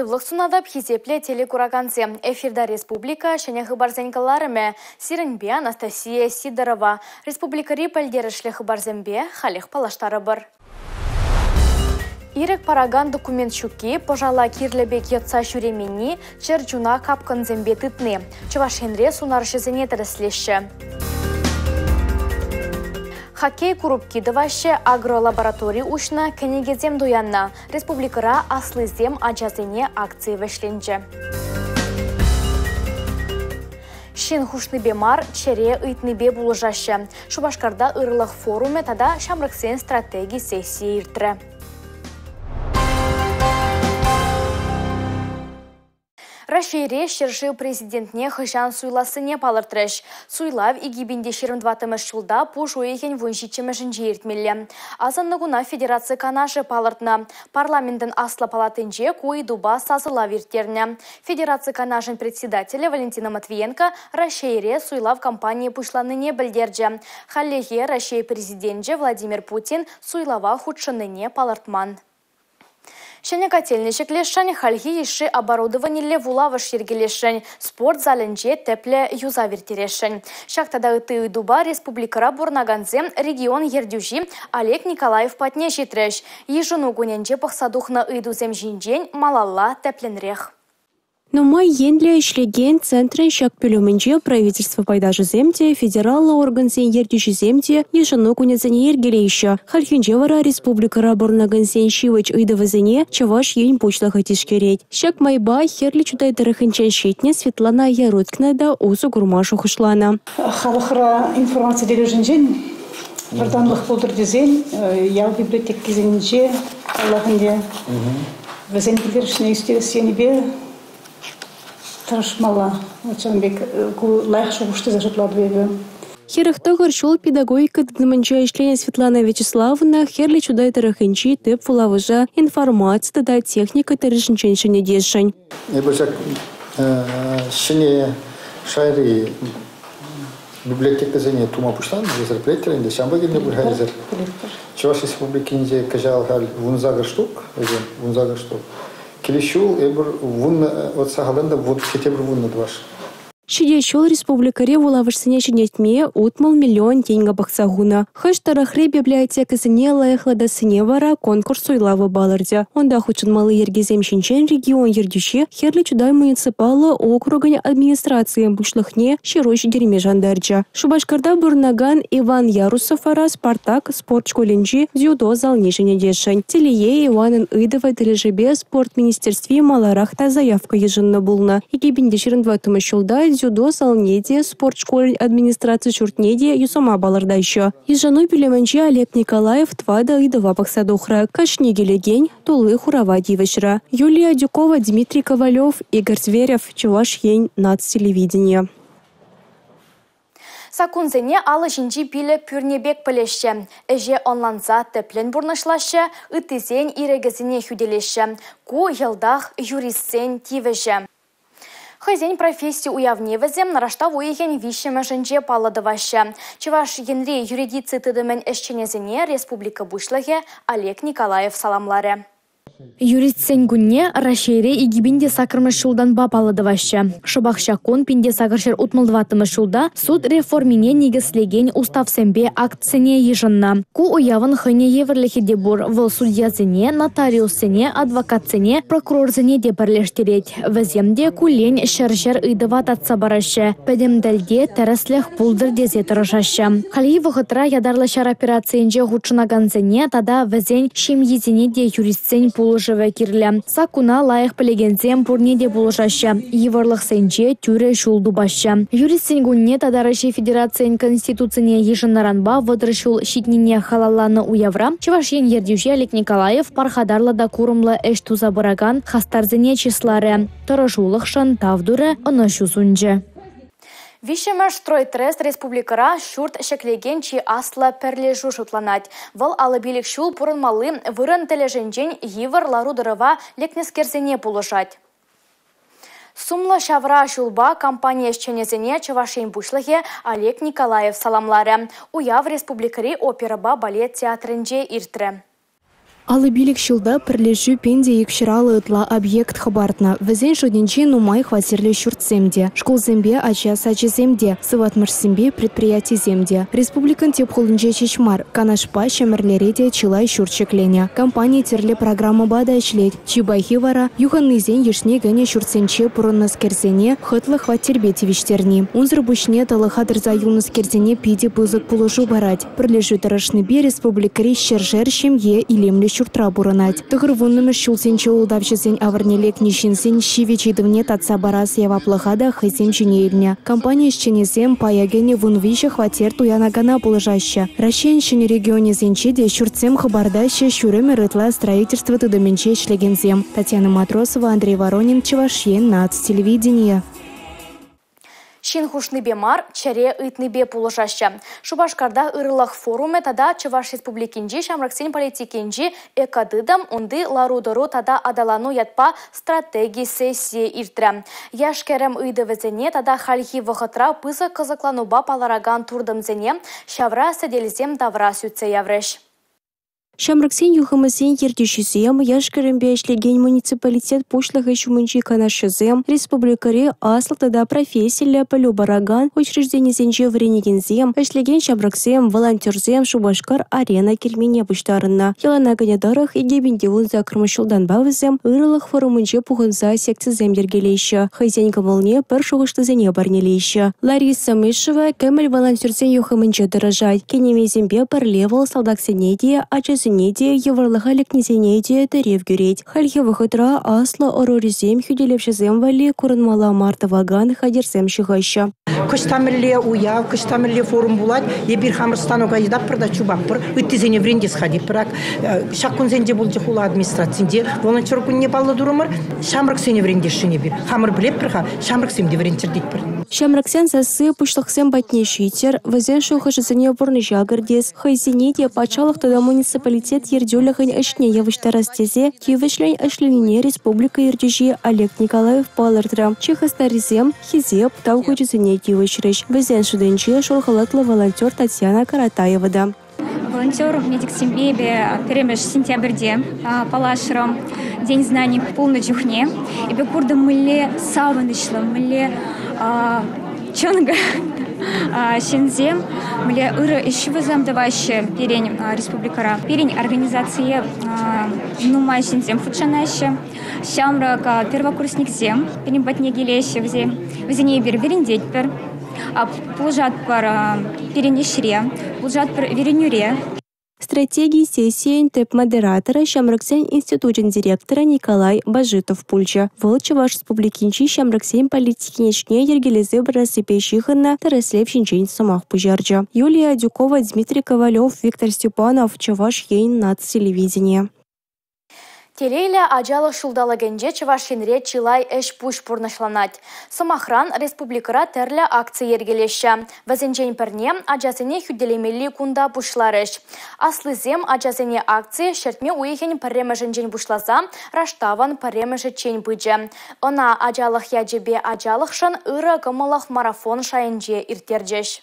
Сывлӑх сунатӑп, хисеплӗ телекуракансем. Эфирта республика ҫӗнӗ хыпарсен кӑларӑмӗ. Сирӗнпе Анастасия Сидорова. Республикӑри пӗлтерӗшлӗ хыпарсемпе халех паллаштарӑпӑр. Ирӗк паракан документ ҫукки, пӑшала кирлӗ пек йӑтса ҫӳременни, чӗр чуна капкӑнсемпе тытни. Чӑваш Енре сунарҫӑсене тӗрӗслеҫҫӗ. Хоккей курупки тӑваҫҫӗ, агролаборатори уҫнӑ, кӗнекесем туяннӑ. Республикӑра «Аслисем ачасене» акци вӗҫленчӗ. Ҫын хушнипе мар, чӗре ыйтнипе пулӑшаҫҫӗ. Шупашкарта ырлӑх форумӗ тата ҫамрӑксен стратеги сессийӗ иртрӗ. Раҫҫейре ҫӗршыв президентне хӑҫан суйлассине палӑртрӗҫ. Суйлав 2024 ҫулта пуш уйӑхӗн 17-мӗшӗнче иртмелле. Асӑннӑ куна Федераци Канашӗ палӑртнӑ. Парламентӑн Аслӑ палатинче ку ыйтупа сасӑлав ирттернӗ. Федераци Канашӗн председателӗ Валентина Матвиенко Раҫҫейре суйлав кампанийӗ пуҫланнине пӗлтерчӗ. Хальлӗхе Раҫҫей Президенчӗ Владимир Путин суйлава хутшӑннине палӑртман. Ҫӗнӗ котельнӑй ҫӗклесшӗн, хальхи йышши оборудованиллӗ вулавӑш йӗркелесшӗн, спорт залӗнче тӗплӗ юсав ирттересшӗн. Ҫак тата ытти ыйтупа республикӑра пурӑнакансем регион ертӳҫи Олег Николаев патне ҫитрӗҫ. Йышӑну кунӗнче пӑхса тухнӑ ыйтусем ҫинчен малалла тӗплӗнрех. Нумай енлӗ ӗҫлекен центрӑн ҫак пӳлӗмӗнче правительство пайташӗсем те, федераллӑ органсен ертӳҫисем те йышӑну кунӗсене йӗркелеҫҫӗ. Хальхинче вара республикӑра пурӑнакансен ҫивӗч ыйтӑвӗсене Чӑваш Ен Пуҫлӑхӗ тишкерет. Ҫак майпа Хӗрлӗ Чутай тӑрӑхӗнчен ҫитнӗ Светлана Яруткина та усӑ курма шухӑшланӑ. Халӑхра информаци тӗлӗшӗнчен вӑрттӑнлӑх пултӑр тесен ял библиотекисенче, паллах ӗнтӗ, Вӗсен пӗлтерӗшне ӳстерес енӗпе тӑрӑшмалла. Вот ҫавӑн пек ку лайӑх шухӑш тесе шутлатӑп эпӗ. 49 ҫул педагогика тытӑмӗнче ӗҫленӗ Светлана Вячеславовна Хӗрлӗ Чутай тӑрӑхӗнчи тӗп вулавӑша информаци тата техника тӗлӗшӗнчен ҫӗнетесшӗн. Эпир ҫак ҫӗнӗ шайри библиотекӑсене тума пуҫланӑ, эсир пӗлетӗр ӗнтӗ, ҫавӑнпа килнӗ пуль-ха эсир. Чӑваш Республикинче кӑҫал халь 18 штук, вӗсем 18 штук. Килес ҫул эпир вуннӑ, вот сахалтан та тепӗр вуннӑ тӑвасшӑн. Ҫитес ҫул республикӑри вулавӑшсене ҫӗнетме 60 миллион тенкӗ пӑхса хунӑ. Хӑш тӑрӑхри библиотекӑсене лайӑхлатассине вара конкурс суйлавӗ палӑртӗ. Унта хутшӑнмалли йӗркесем ҫинчен регион ертӳҫи Хӗрлӗ Чутай муниципаллӑ округӗн администрацийӗн пуҫлӑхне ҫыру ҫитерме шантарчӗ. Шупашкарта пурӑнакан Иван Ярусов вара «Спартак» спорт шкулӗнчи дзюдо залне ҫӗнетесшӗн. Телее, Иванӑн ыйтӑвӗ тӗлӗшӗпе спорт министерстви маларах та заявка йышӑннӑ пулнӑ. 2024 ҫулта дзюдо залне те, спорт шкулӗн администраци ҫуртне те юсама палӑртаҫҫӗ. Йышӑну пӳлӗмӗнче Олег Николаев тӑватӑ ыйтӑва пӑхса тухрӗ. Кашни килекен тулли хурава тивӗҫрӗ. Юлия Адюкова, Дмитрий Ковалев, Игорь Зверев, Чӑваш Ен, наци телевиденийӗ. Саккунсене алӑ ҫинчи пилӗк пӳрне пек пӗлеҫҫӗ. Ӗҫе ӑнланса тӗплӗн пурнӑҫлаҫҫӗ, ыттисен ирӗкӗсене хӳтӗлеҫҫӗ. Ку йӑлтах юристсен тивӗҫӗ. Хӑйсен професси уявне вӗсем раштав уйӑхӗн 3-мӗшӗнче паллӑ тӑваҫҫӗ. Чӑваш Енри юридици тытӑмӗн ӗҫченӗсене республика Пуҫлӑхӗ Олег Николаев саламларӗ. Юристсен кунне Раҫҫейре 2008-мӗш ҫултанпа паллӑ тӑваҫҫӗ. Шӑпах ҫак кун 1864-мӗш ҫулта суд реформине никӗслекен уставсемпе актсене йышӑннӑ. Ку уявӑн хӑйне евӗрлӗхӗ те пур. Вӑл судьясене, нотариуссене, адвокатсене, прокурорсене те пӗрлештерет. Вӗсем те куллен ҫӗр-ҫӗр ыйтӑва татса параҫҫӗ, пӗтӗм тӗлте тӗрӗслӗх пултӑр тесе тӑрӑшаҫҫӗ. Хальхи вӑхӑтра ятарлӑ ҫар операцийӗнче хутшӑнакансене тата вӗсен ҫемйисене те юристсен пулӑшӑвӗ кирлӗ. Саккуна лайӑх пӗлекенсем пурне те пулӑшаҫҫӗ, йывӑрлӑхсенче тӳрӗ ҫул тупаҫҫӗ. Юристсен кунне тата Раҫҫей Федерацийӗн Конституцине йышӑннӑранпа 30 ҫул ҫитнине халалланӑ уявра Чӑваш Ен ертӳҫи Олег Николаев пархатарлӑ та курӑмлӑ ӗҫ туса пыракан хастарсене чысларӗ, тӑрӑшулӑхшӑн тав турӗ, ӑнӑҫу сунчӗ. Виҫҫӗмӗш стройтрест республикӑра ҫурт ҫӗклекен чи аслӑ пӗрлешӳ шутланать. Вӑл 55 ҫул пурӑнмалли вырӑн тӗлӗшӗнчен йывӑр лару-тӑрӑва лекнӗскерсене пулӑшать. Сумлӑ ҫавра ҫулпа компани ӗҫченӗсене Чӑваш Ен Пуҫлӑхӗ Олег Николаев саламларӗ. Уяв республикӑри оперӑпа балет театрӗнче иртрӗ. 55 ҫулта пӗрлешӳ 1250 ытла объект хӑпартнӑ. Вӗсен шутӗнче нумай хваттерлӗ ҫуртсем те, шкулсемпе ача сачӗсем те, сыватмӑшсемпе предприятисем те. Республикӑн тӗп хулинче ҫеҫ мар, Канашпа Ҫӗмӗрлере те чылай ҫурт ҫӗкленӗ. Компани тӗрлӗ программӑпа та ӗҫлет. Чи пахи вара юхӑннисен йышне кӗнӗ ҫуртсенче пурӑннӑскерсене хӑтлӑ хваттерпе тивӗҫтерни. Унсӑр пуҫне тӑлӑха тӑрса юлнӑскерсене питӗ пысӑк пулӑшу парать. Пӗрлешӳ тӑрӑшнипе республикӑри ҫӗршер ҫемье илемлӗ ҫуртра пурӑнать. 90-мӗш ҫулсенче ултавҫӑсен авӑрне лекнӗ ҫынсен ҫивӗч ыйтӑвне татса парас яваплӑха та хӑйсем ҫине илнӗ. Компани ӗҫченӗсем пая кӗнӗ 13 хваттер туянакана пулӑшаҫҫӗ. Раҫҫейӗн ҫӗнӗ регионӗсенче те ҫуртсем хӑпартаҫҫӗ ҫур ӗмӗр ытла строительство тытӑмӗнче ӗҫлекенсем. Татьяна Матросова, Андрей Воронин, Чӑваш Ен, наци телевиденийӗ. Ҫын хушнипе мар, чӗре ыйтнипе пулӑшаҫҫӗ. Шупашкарта ырӑлӑх форумӗ тата Чӑваш Республикинчи ҫамрӑксен политикинчи экотытӑм, унти лару-тӑру тата аталану ятпа стратеги сессийӗ иртрӗ. Яш-кӗрӗм ыйтӑвӗсене тата хальхи вӑхӑтра пысӑк кӑсӑкланупа палӑракан туртӑмсене ҫавра сӗтелсем тавра сӳтсе яврӗҫ. Ҫамрӑксен юхӑмӗсен ертӳҫисем, яш-кӗрӗмпе ӗҫлекен муниципалитет пуҫлӑхӗ ҫумӗнчи канашҫӑсем, республикӑри аслӑ тата профессиллӗ пӗлӳ паракан учрежденисенче вӗренекенсем, ӗҫлекен ҫамрӑксем, волонтерсем Шупашкар-Арена кермене пуҫтарӑннӑ. Йӑлана кӗнӗ тӑрӑх 2018-мӗш ҫултанпа вӗсем ырӑлӑх форумӗнче пухӑнса секцисем йӗркелеҫҫӗ, хӑйсен кӑмӑлне пӗр шухӑшлисене парнелеҫҫӗ. Лариса Мышева кӗмӗл волонтерсен юхӑмӗнче тӑрӑшать. Кинемейсемпе пӗрле вӑл салтаксене те, ачасене те, йывӑрлӑха лекнисене те тӗрев кӳрет. Хальхи вӑхӑтра аслӑ ӑрурисем хӳтӗлевҫӗсем валли курӑнмалла мар тӑвакан хатӗрсем ҫыхаҫҫӗ. Кӑҫта мӗнле уяв, кӑҫта мӗнле форум пулать, эпир хамӑр станока йӑтатпӑр та чупатпӑр, ыттисене вӗрентес-ха тетпӗр. Ак ҫак кунсенче пулчӗ хула администрацинче волонтер кунне паллӑ турӑмӑр. Ҫамрӑксене вӗрентесшӗн эпир. Хамӑр пӗлетпӗр-ха, ҫамрӑксем те вӗренччӗр тетпӗр. Ҫамрӑксен сасси пуҫлӑхсем патне ҫиттӗр, вӗсен шухӑшӗсене пурнӑҫа кӗртес, хӑйсене те патшалӑх тата муниципалитет ертӳлӗхӗн ӗҫне явӑҫтарас тесе тивӗҫлӗн ӗҫленине республика ертӳҫи Олег Николаев палӑртрӗ. Чи хастаррисем хисеп, тав хучӗсене тивӗҫрӗҫ. Вӗсен шутӗнче шур халатлӑ волонтер Татьяна Каратаева та. Волонтер медиксемпе эпӗ 1 сентябрьте паллашрӑм. День знаний пулнӑ чухне эпӗ куртӑм мӗнле савӑнӑҫлӑ, мӗнле чӑнкӑ ҫынсем, мӗнле ырӑ ӗҫ вӗсем тӑваҫҫӗ пирӗн республикӑра. Пирӗн организацие нумай ҫынсем хутшӑнаҫҫӗ. Ҫамрӑк первокурсниксем пирӗн патне килеҫҫӗ вӗсем. Вӗсене эпир вӗрентетпӗр, пулӑшатпӑр пирӗн ӗҫре, пулӑшатпӑр вӗренӳре. Стратеги сессийӗн тӗп модераторӗ Ҫамрӑксен институчӗн директорӗ Николай Бажитов пулчӗ. Вӑл Чӑваш Республикинчи ҫамрӑксен политикин ӗҫне йӗркелесе пырассипе ҫыхӑннӑ тӗрӗслев ҫинчен сӑмах пуҫарчӗ. Юлия Адюкова, Дмитрий Ковалев, Виктор Степанов, Чӑваш Ен наци телевиденийӗ. Телейлӗ ачалӑх ҫулталӑкӗнче Чӑваш Енре чылай ӗҫ-пуҫ пурнӑҫланать. Сӑмахран, республикӑра тӗрлӗ акци йӗркелеҫҫӗ. Вӗсенчен пӗрне ачасене хӳтӗлемелли кунта пуҫларӗҫ. Аслисем ачасене акци ҫӗртме уйӑхӗн пӗрремӗшӗнчен пуҫласа раштавӑн пӗрремӗшӗччен пычӗ. Ӑна ачалӑх ячӗпе ачалӑхшӑн ырӑ кӑмӑллӑх марафон шайӗнче ирттерчӗҫ.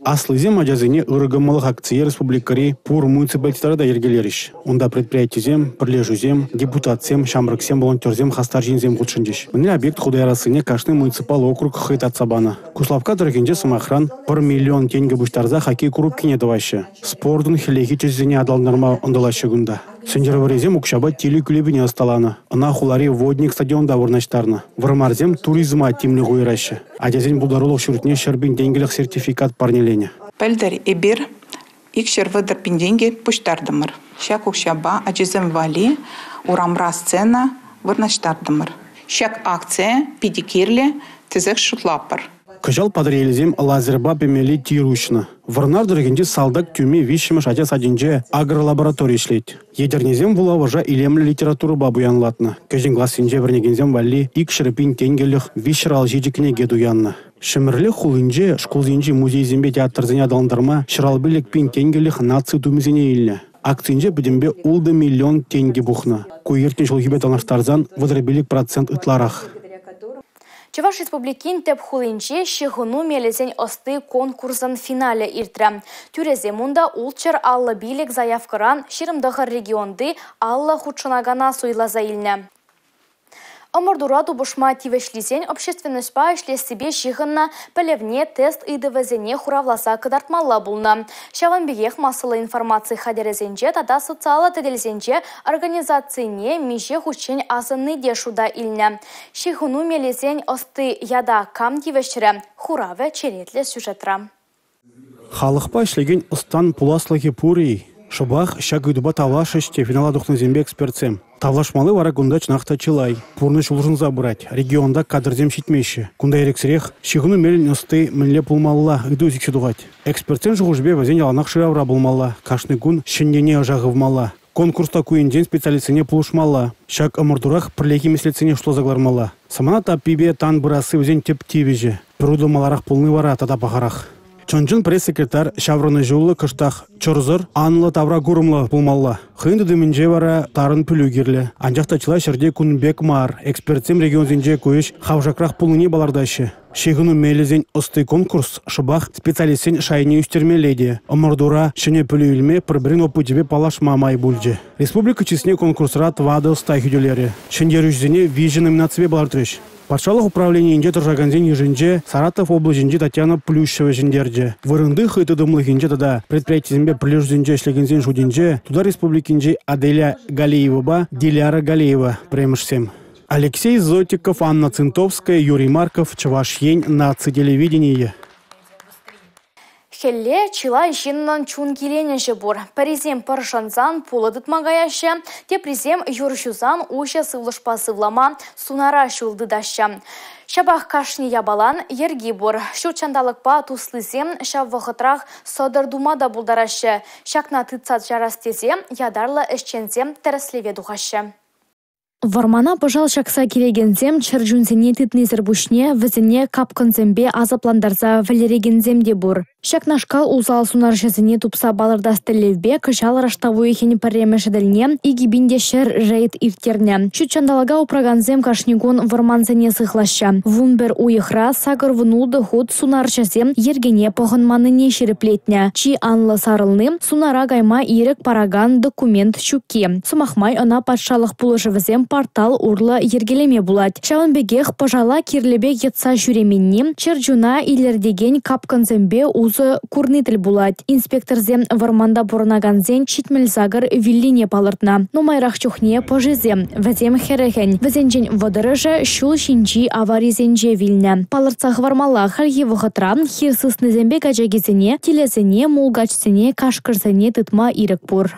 Аслисем ачасене ырӑ кӑмӑллӑх акцие республикӑри пур муниципалитетра та йӗркелерӗҫ. Унта предприятисем, пӗрлешӳсем, депутатсем, ҫамрӑксем, волонтерсем, хастар ҫынсем хутшӑнчӗҫ. Мӗнле объект хута ярассине кашни муниципаллӑ округ хӑй татса панӑ. Куславкка тӑрӑхӗнче, сӑмахран, 1 миллион тенкӗ пуҫтарса хоккей курупкине тӑваҫҫӗ. Спортӑн хӗллехи тӗсӗсене аталантарма ӑнтӑлаҫҫӗ кунта. Сӗнтӗрвӑррисем укҫапа тилӗ кӳлепине ӑсталанӑ. Ӑна хулари «Водник» стадионта вырнаҫтарнӑ. Вӑрмарсем туризма тимлӗх уйӑраҫҫӗ. Ачасен пултарулӑх ҫуртне 100 000 тенкӗлӗх сертификат парнеленӗ. Пӗлтӗр эпир 230 000 тенкӗ пуҫтартӑмӑр. Ҫак укҫапа ачасем валли урамра сцена вырнаҫтартӑмӑр. Ҫак акцие питӗ кирлӗ тесех шутлатпӑр. Кӑҫал Патӑрьелсем лазерпа пемелли тир уҫнӑ. Вӑрнар тӑрӑхӗнчи салтак тӳми 3-мӗш ача садӗнче агролаборатори ӗҫлет. Етӗрнесем вулавӑша илемлӗ литературӑпа пуянлатнӑ. Кӗҫӗн классенче вӗренекенсем валли 200 000 тенкӗлӗх 357 кӗнеке туяннӑ. Ҫӗмӗрле хулинче шкулсенчи музейсемпе театрсене аталантарма 155 000 тенкӗлӗх наци тумӗсене илнӗ. Акцинче пӗтӗмпе 6 миллион тенкӗ пухнӑ. Ку иртнӗ ҫулхипе танлаштарсан 35% ытларах. Чӑваш Республикин тӗп хулинче ҫыхӑну мелӗсен ӑсти конкурсӑн финалӗ иртрӗ. Тӳресем унта 655 заявкӑран 29 регионти 50 хутшӑнакана суйласа илнӗ. Ӑмӑртура тупӑшма тивӗҫлисен общественноҫпа ӗҫлессипе ҫыхӑннӑ пӗлӗвне тест ыйтӑвӗсене хуравласа кӑтартмалла пулнӑ. Ҫавӑн пекех массӑллӑ информаци хатӗрӗсенче тата социаллӑ тетелсенче организацине миҫе хутчен асӑнни те шута илнӗ. Ҫыхӑну мелӗсен ӑсти ята кам тивӗҫрӗ? Хуравӗ черетлӗ сюжетра. Халӑхпа ӗҫлекен ӑстан пуласлӑхӗ пур-и? Шӑпах ҫак ыйтупа тавлашрӗҫ те финала тухнисемпе экспертсем. Тавлашмалли вара кунта чӑнах та чылай. Пурнӑҫ улшӑнса пырать, регионта кадрсем ҫитмеҫҫӗ. Кунта ирӗксӗрех ҫыхӑну мелӗн ӑсти мӗнле пулмалла ыйту сиксе тухать. Экспертсен шухӑшӗпе вӗсен яланах шыравра пулмалла, кашни кун ҫӗннине ӑша хывмалла. Конкурс та ку енчен специалистсене пулӑшмалла. Ҫак ӑмӑртурах пӗрлехи меслетсене шутласа кӑлармалла. Самана таппипе тан пырасси вӗсен тӗп тивӗҫӗ. Пӗр утӑм маларах пулни вара тата пахарах. Чӑн-чӑн пресс-секретарь ҫаврӑнӑҫуллӑ, кӑштах чӑрсӑр, анлӑ тавра курӑмлӑ пулмалла. Хӑйӗн тытӑмӗнче вара тарӑн пӗлӳ кирлӗ. Анчах та чылай ҫӗрте кун пек мар. Экспертсем регионсенче ку ӗҫ хавшакрах пулнине палӑртаҫҫӗ. Ҫыхӑну мелӗсен ӑсти конкурс шӑпах специалистсен шайне ӳстермелле те. Ӑмӑртура ҫӗнӗ пӗлӳ илме, пӗр-пӗрин опычӗпе паллашма май пулчӗ. Республика чысне конкурсра 4 ӑста хӳтӗлерӗ. Ҫӗнтерӳҫӗсене 3 номинаципе палӑртрӗҫ. Патшалӑх управленийӗнче тӑрӑшакансен йышӗнче Саратов облаҫӗнчи Татьяна Плющева ҫӗнтерчӗ. Вырӑнти хӑй тытӑмлӑхӗнче тата предприятисемпе пӗрлешӳсенче ӗҫлекенсен шутӗнче Тутар Республикинчи Аделя Галеевӑпа Диляра Галеева пӗрремӗшсем. Алексей Зотиков, Анна Цинтовская, Юрий Марков, Чӑваш Ен, наци телевиденийӗ. Хӗлле чылай ҫыннӑн чун киленӗҫӗ пур. Пӗрисем пӑр шӑнсан пулӑ тытма каяҫҫӗ, теприсем юр ҫусан уҫӑ сывлӑшпа сывлама сунара ҫул тытаҫҫӗ. Ҫапах кашни япалан йӗрки пур. Ҫут ҫанталӑкпа туслисем ҫав вӑхӑтрах сӑтӑр тума та пултараҫҫӗ. Ҫакна тытса чарас тесе ятарлӑ ӗҫченсем тӗрӗслеве тухаҫҫӗ. Вӑрмана пӑшал ҫакса килекенсем чӗр чунсене тытнисӗр пуҫне вӗсене капкӑнсемпе асаплантарса вӗлерекенсем те пур. Ҫакнашкал усал сунарҫӑсене тупса палӑртас тӗллевпе кӑҫал раштав уйӑхӗн пӗрремӗш тӗлне 2100 рейд ирттернӗ. Ҫут ҫанталӑка упракансем кашни кун вӑрмансене сыхлаҫҫӗ. 11 уйӑхра 86 хут сунарҫӑсем йӗркене пӑхӑнманнине ҫирӗплетнӗ. Чи анлӑ сарӑлни – сунара кайма ирӗк паракан документ ҫукки. Сӑмах май, ӑна патшалӑх пулӑшӑвӗсем портал урлӑ йӗркелеме пулать. Ҫавӑн пекех пӑшала кирлӗ пек йӑтса ҫӳременни, чӗр чуна илӗртекен капкӑнсемпе усӑ курни тӗл пулать. Инспекторсем вӑрманта пурӑнакансен 78 виллине палӑртнӑ. Нумайрах чухне пӑшисем, вӗсем хӗрӗхӗн. Вӗсенчен 30-ӑшӗ ҫул ҫинчи аварисенче вилнӗ. Палӑртса хӑвармалла, хальхи вӑхӑтра хир сыснисемпе качакисене, тилӗсене, мулкачсене, кашкӑрсене тытма ирӗк пур.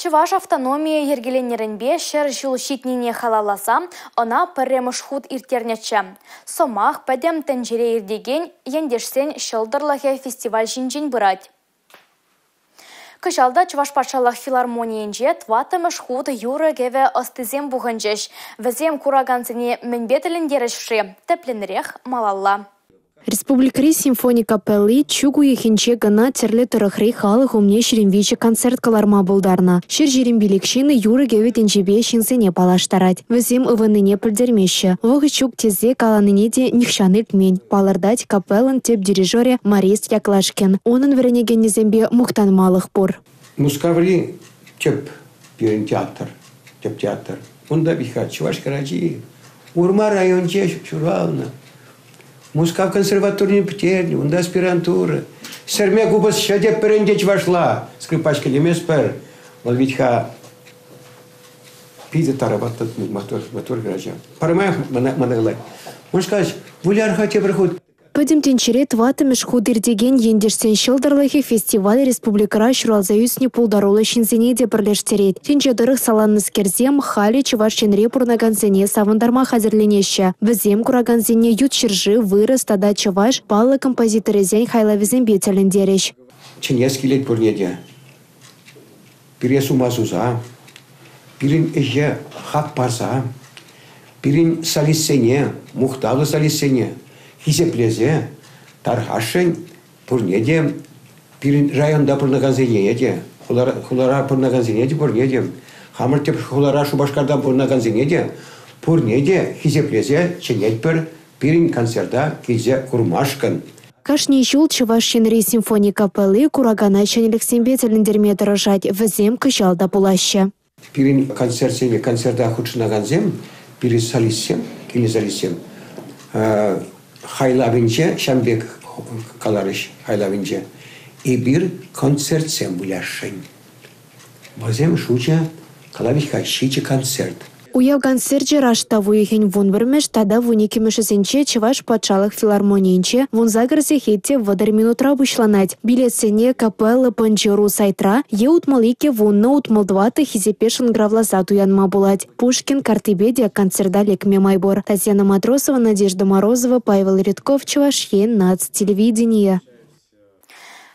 Чӑваш автономийӗ йӗркеленнӗренпе 100 ҫул ҫитнине халалласа ӑна пӗрремӗш хут ирттернӗччӗ. Сӑмах пӗтӗм тӗнчере иртекен ентешсен ҫӑлтӑрлӑхӗ фестиваль ҫинчен пырать. Кӑҫал та Чӑваш патшалӑх филармонийӗнче 4-мӗш хут юрӑ-кӗвӗ ӑстисем пухӑнчӗҫ. Вӗсем куракансене мӗнпе тӗлӗнтерӗҫ-ши? Тӗплӗнрех малалла. Республикӑри симфони капелли чӳк уйӑхӗнче кӑна тӗрлӗ тӑрӑхри халӑх умне 23 концерт кӑларма пултарнӑ. 125 ҫын юрӑ-кӗвӗ тӗнчипе ҫынсене паллаштарать. Вӗсем ывӑннине пӗлтермеҫҫӗ. Вӑхӑт ҫук тесе каланине те нихҫан илтмен, палӑртать капеллӑн тӗп дирижерӗ Морис Яклашкин. Унӑн вӗренекенӗсемпе мухтанмалӑх пур. Мускаври тӗп пирӗн театр, тӗп театр. Унта Михаил чӑваш хӗрачи Урмар районӗнче ҫуралнӑ. Мускав консерваторине пӗтернӗ, унта аспирантура. Сӗрме купӑс ҫӗтӗппӗр ӗнтӗ чӑвашла, скрипачка теместпӗр. Вӑл вит-ха питӗ тарават маттур хӗрача. Пӗрмаях мана калать. Он сказать, выляр-ха тепӗр хут. Пӗтӗм тӗнчере 4-мӗш хут иртекен ентешсен ҫӑлтӑрлӑхӗ фестиваль республикӑра ҫуралса ӳснӗ пултаруллӑ ҫынсене те пӗрлештерет. Тӗнче тӑрӑх саланнӑскерсем халӗ Чӑваш Енре пурӑнакансене савӑнтарма хатӗрленеҫҫӗ. Вӗсем куракансене ют ҫӗршыв, вырӑс тата чӑваш паллӑ композиторӗсен хайлавӗсемпе тӗлӗнтерӗҫ. Чӗнес килет пурне те. Пире сума суса, пирӗн ӗҫе хак парса, пирӗн солистсене, мухтавлӑ солистсене хисеплесе тархасшӑн пурне те, пирӗн районта пурӑнакансене те, хулара пурӑнакансене те пурне те, хамӑр тӗп хулара Шупашкарта пурӑнакансене те Пурне те хисеплесе чӗнетпӗр пирӗн концерта килсе курмашкӑн. Кашни ҫул Чӑваш Енри симфони капелли куракана ҫӗнӗлӗхсемпе тӗлӗнтерме тӑрӑшать. Вӗсем кӑҫал та пулаҫҫӗ. Пирӗн концертсене, концерта хутшӑнакансем, пирӗн солистсем, килнӗ солистсем хайлавӗнче ҫавӑн пек каларӗҫ, хайлавӗнче эпир концертсем вылясшӑн. Вӗсем шучӗ калавӗҫ-ха 7 концерт. Уяв концерчӗ раштав уйӑхӗн 11-мӗш тата 12-мӗшӗсенче Чӑваш патшалӑх филармонийӗнче 18 сехет те 30 минутра пуҫланать. Билетсене капелла пӑнчӑ.ру сайтра е 62 10 64 хисеппе шӑнкӑравласа туянма пулать. Пушкин карттипе те концерта лекме май пур. Татьяна Матросова, Надежда Морозова, Павел Редков, Чӑваш Ен, наци телевиденийӗ.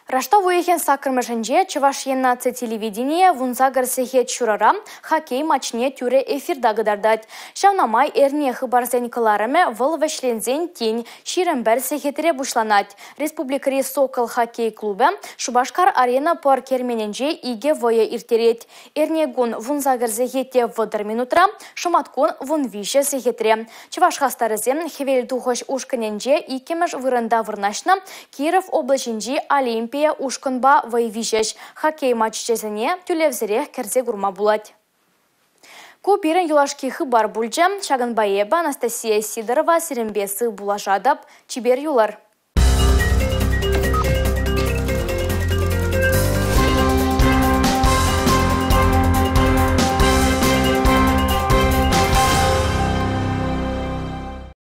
Раштав уйӑхӗн 8-мӗшӗнче Чӑваш Ен наци телевиденийӗ 18 сехет ҫурӑра хоккей матчне тӳрӗ эфирта кӑтартать. Ҫавна май эрне хыпарсен кӑларӑмӗ вӑл вӗҫленсен тин 21 сехетре пуҫланать. Республикӑри «Сокол» хоккей клубӗ Шупашкар арена пӑр керменӗнче 2 вӑйӑ ирттерет. Эрне кун 18 сехетте 30 минутра, шӑматкун 13 сехетре. Чӑваш хастарӗсем Хӗвел тухӑҫ ушкӑнӗнче 2-мӗш вырӑнта вырнаҫнӑ Киров облаҫӗнчи Олимпия ушкӑнпа вӑй виҫӗҫ. Хоккей матчӗсене тӳлевсӗрех кӗрсе курма пулать. Ку пирӗн юлашки хыпар пулчӗ. Ҫакӑнпа эпӗ Анастасия Сидорова сирӗнпе сыв пулашатӑп. Чипер юлӑр.